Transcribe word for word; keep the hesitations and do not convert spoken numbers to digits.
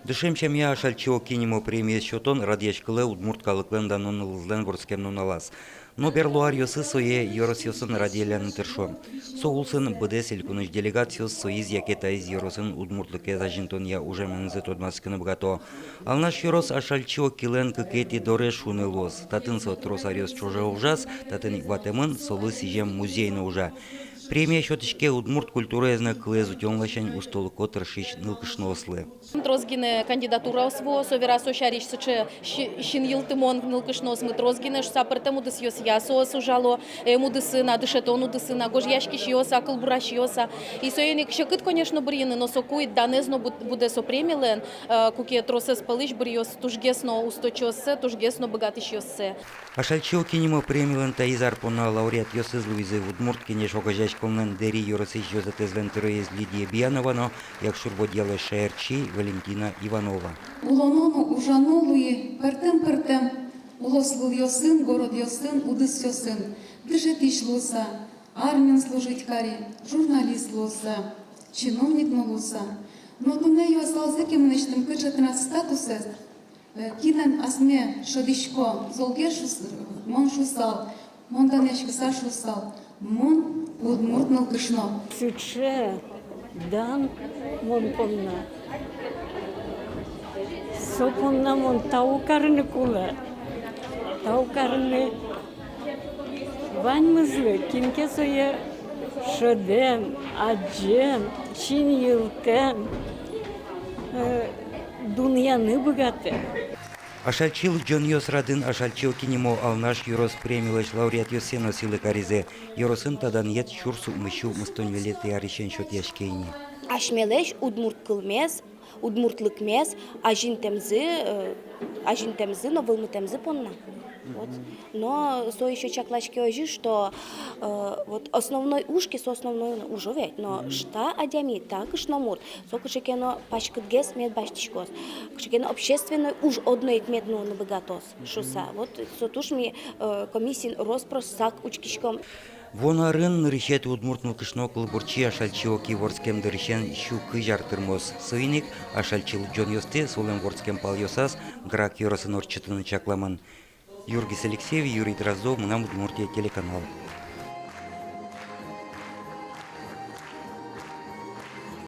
«Дышем сямъя» Ашальчи Оки нимо премиез сётон радъяськылэ удмурт калыклэн дано нылызлэн вордскем нуналаз. Но берло аръёсы сое ёросъёсын радъялляны тыршо. Со улсын быдэс элькунысь делегациос соиз яке таиз ёросын удмуртлыкез азинтонъя ужаменызы тодматскыны быгато. Алнаш ёрос Ашальчи Окилэн кыкетӥ дорез шуыны луоз. Татын со трос аръёс ӵоже ужаз, татын ик ватэмын, солы сӥзем музей но ужа. Премия сётӥське удмурт культураез но кылэз утён ласянь устолыко тыршись нылкышноослы. Трос гинэ кандидатураос вуо, со вера со сярысь, сыӵе си-, синйылтымон нылкышноосмы трос гинэ шуса, пӧртэм удысъёсъя соос ужало, эм удысын-а, дышетон удысын-а, гожъяськисьёс-а, кылбурасьёс-а. И соин ик секыт, конечно, бырйыны, но соку ик данэз но буд-, будэ со премилэн, э, куке тросэз пӧлысь быръёз тужгес но усточиоссэ, тужгес но быгатӥсьёссэ. Ашальчи Оки нимо премилэн таиз ар понна лауреатъёсыз луизы Удмурт Кенеш огазеяськонлэн Дэри ёросысь ёзэтэзлэн тӧроез Лидия Биянова но Якшур-Бӧдьялэсь шаерчи Валентина Иванова. Улоно но ужано луи пӧртэм-пӧртэм улосвылъёсын, городъёсын, удысъёсын. Дышетӥсь луыса, армиын служить кари, журналист луыса, чиновник но луыса. Но туннэ юасалзы ке мынэсьтым, кыӵе тынад статусэз, э, кинэн асме шӧдӥсько, золгес шус-, мон шусал, мон данъяськыса шусал, мон удмурт нылкышно. Сыӵе дан мон понна. Со понна мон тау карыны кулэ. Тау карыны ваньмызлы, кин ке сое шӧдэм, адӟем, синйылтэм, э, дунъяны быгатэ. Ашальчи лыдӟонъёс радын Ашальчи Оки нимо Алнаш ёрос премилэсь лауреатъёссэ но сӥлы каризы. Ёросын та данъет сюрс укмыссю укмыстон ньылетӥ арысен сётъяське ини. Асьмелэсь удмурт кылмес, удмуртлыкмес азинтэмзы, э, азинтэмзы но вӧлмытэмзы понна. Вот. Но со ещё чаклаське озьы, что, э, вот основной уж ке, со основной уж ведь, но ш-, та адями, та кышномурт, со кыӵе ке но паськытгес мед басьтӥськоз, кыӵе ке но общественной уж одно ик мед нуыны быгатоз шуса. Вот со туж ми, э, комиссиын рос-прос сак учкиськом. Вуоно арын нырысетӥ удмурт нылкышно кылбурчи Ашальчи Оки вордскем дырысен сю кызь ар тырмоз. Соин ик Ашальчи лыдӟонъёсты солэн вордскем палъёсаз Грах ёросын ортчытыны чакламын. Юргис Алексеев, Юрий Дроздов, «Мынам Удмуртие» телеканал.